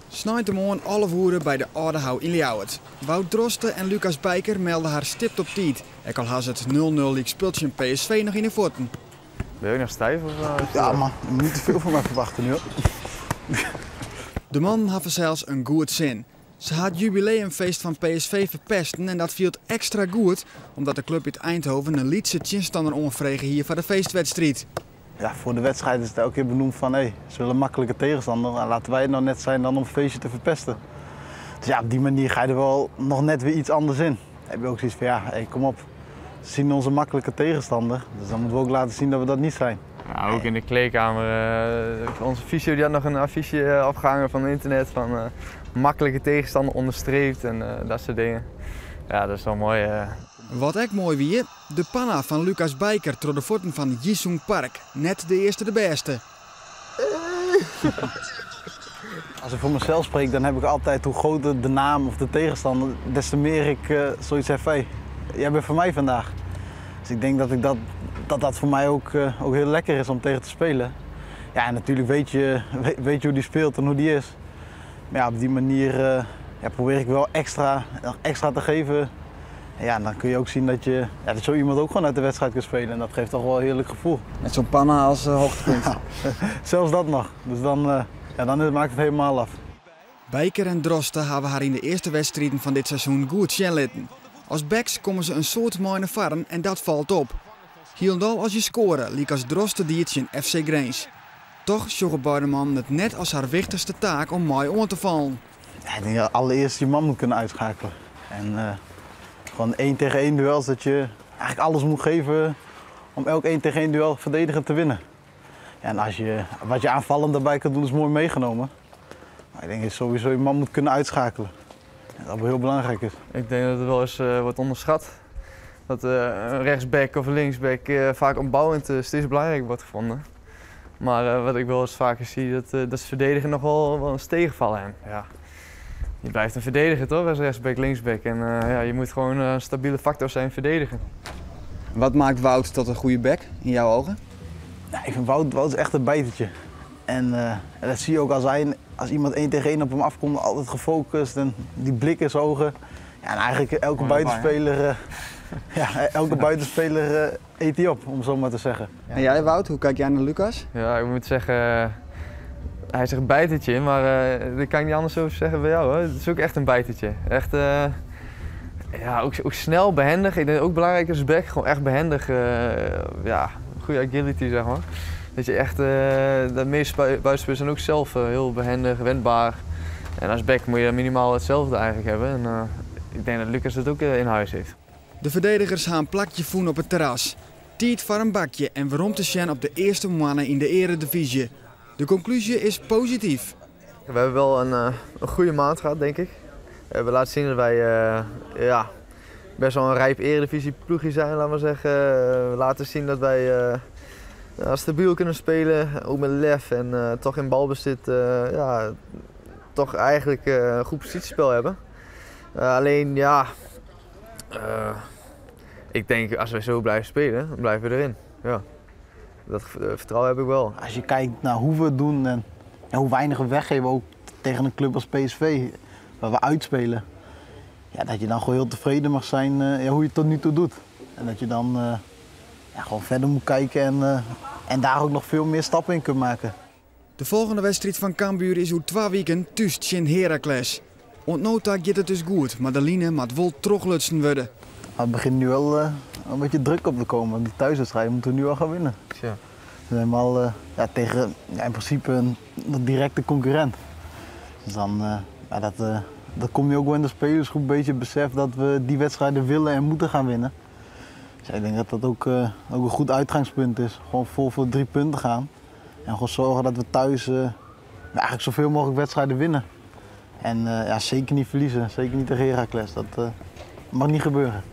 Sneintemoarn 11 oere by de Aldehou yn Ljouwert. Wout Droste en Lucas Bijker melde har stipt op tiid. Ek al ha se it 0-0 lykspul tsjin PSV noch yn 'e fuotten. Ben je ook nog stijf? Of, Ja man, je moet niet te veel van mij verwachten nu hoor. De mannen hawwe sels in goed sin. Se ha it jubileumfeest fan PSV ferpesten en dat fielt ekstra goed, omdat de klup út Eindhoven in lytse tsjinstanner oanfrege hie foar de feestwedstriid. Ja, voor de wedstrijd is het elke keer benoemd van hé, ze willen een makkelijke tegenstander. Nou, laten wij het nou net zijn dan om het feestje te verpesten. Dus ja, op die manier ga je er wel nog net weer iets anders in. Dan heb je ook zoiets van ja, hey, kom op. Ze zien onze makkelijke tegenstander, dus dan moeten we ook laten zien dat we dat niet zijn. Ja, ook in de kleedkamer. Onze fysio die had nog een affiche opgehangen van het internet van makkelijke tegenstander onderstreept en dat soort dingen. Ja, dat is wel mooi. Wat ek moai wie, de panna fan Lucas Bijker troch de fuotten fan Jisung Park. Net de earste de bêste. Als ik voor mezelf spreek, dan heb ik altijd hoe groter de naam of de tegenstander, des te meer ik zoiets heb van, hey, jij bent voor mij vandaag. Dus ik denk dat ik dat, dat, dat voor mij ook heel lekker is om tegen te spelen. Ja, en natuurlijk weet je hoe die speelt en hoe die is. Maar ja, op die manier ja, probeer ik wel nog extra te geven. Ja, en dan kun je ook zien dat zo iemand ook gewoon uit de wedstrijd kan spelen. En dat geeft toch wel een heerlijk gevoel. Met zo'n panna als hoogtepunt. Ja, zelfs dat nog. Dus dan maakt het helemaal af. Bijker en Droste hawwe har yn de earste wedstriden fan dit seizoen goed sjen litten. As backs komme se in soad mei nei foaren en dat falt op. Hielendal as je skoare, lykas Droste die tsjin FC Grins. Toch sjogge beide mannen it net as har wichtichste taak om mei oan te fallen. Ja, ik denk dat allereerst je man moet kunnen uitschakelen. En gewoon 1 tegen 1 duels, dat je eigenlijk alles moet geven om elk 1 tegen 1 duel verdedigend te winnen. Ja, en wat je aanvallend daarbij kan doen is mooi meegenomen. Maar ik denk dat je sowieso je man moet kunnen uitschakelen. En dat wel heel belangrijk is. Ik denk dat het wel eens wordt onderschat. Dat een rechtsback of een linksback vaak opbouwend steeds belangrijker wordt gevonden. Maar wat ik wel eens vaker zie, dat ze verdedigen nog wel eens tegenvallen. En, ja, je blijft een verdediger toch, als rechtsback, linksback. En ja, je moet gewoon een stabiele factor zijn verdedigen. Wat maakt Wout tot een goede back in jouw ogen? Ja, ik vind Wout is echt een bijtertje. En dat zie je ook als iemand 1 tegen 1 op hem afkomt, altijd gefocust en die blik in zijn ogen. Ja, en eigenlijk elke Mooi erbij, hè? buitenspeler ja, elke buitenspeler eet hij op, om zo maar te zeggen. En jij Wout, hoe kijk jij naar Lucas? Ja, ik moet zeggen, hij zegt bijtertje, maar dat kan ik niet anders over zeggen bij jou. Hoor. Het is ook echt een bijtertje. Echt ja, ook snel, behendig. Ik denk ook belangrijk is back, gewoon echt behendig. Ja, goede agility. Dat je echt de meeste buitenspelers zijn ook zelf heel behendig, wendbaar. En als back moet je minimaal hetzelfde eigenlijk hebben. En ik denk dat Lucas dat ook in huis heeft. De verdedigers gaan een plakje voen op het terras. Tiid foar in bakje en werom te sjen op de earste moanne yn de earedivyzje. De konklúzje is posityf. We hebben wel een goede maand gehad, denk ik. We hebben laten zien dat wij best wel een rijp eredivisieploegje zijn, laat maar zeggen. We laten zien dat wij stabiel kunnen spelen, ook met lef en toch in balbezit toch eigenlijk een goed positiespel hebben. Alleen, ik denk als wij zo blijven spelen, dan blijven we erin. Ja. Dat vertrouwen heb ik wel. Als je kijkt naar hoe we het doen en hoe weinig we weggeven, ook tegen een club als PSV, waar we uitspelen. Ja, dat je dan gewoon heel tevreden mag zijn hoe je het tot nu toe doet. En dat je dan gewoon verder moet kijken en daar ook nog veel meer stappen in kunt maken. De volgende wedstrijd van Cambuur is oer 2 weken thuis tsjin Heracles. Oant no ta giet it dus goed, maar de line moat wol trochlutsen wurde. Maar het begint nu wel een beetje druk op te komen. Die thuiswedstrijd moeten we nu al gaan winnen. We zijn helemaal tegen, in principe een directe concurrent. Dus dan ja, dat komt nu ook wel in de spelersgroep een beetje het besef dat we die wedstrijden willen en moeten gaan winnen. Dus ik denk dat dat ook een goed uitgangspunt is. Gewoon vol voor 3 punten gaan. En gewoon zorgen dat we thuis eigenlijk zoveel mogelijk wedstrijden winnen. En zeker niet verliezen, zeker niet tegen Heracles. Dat mag niet gebeuren.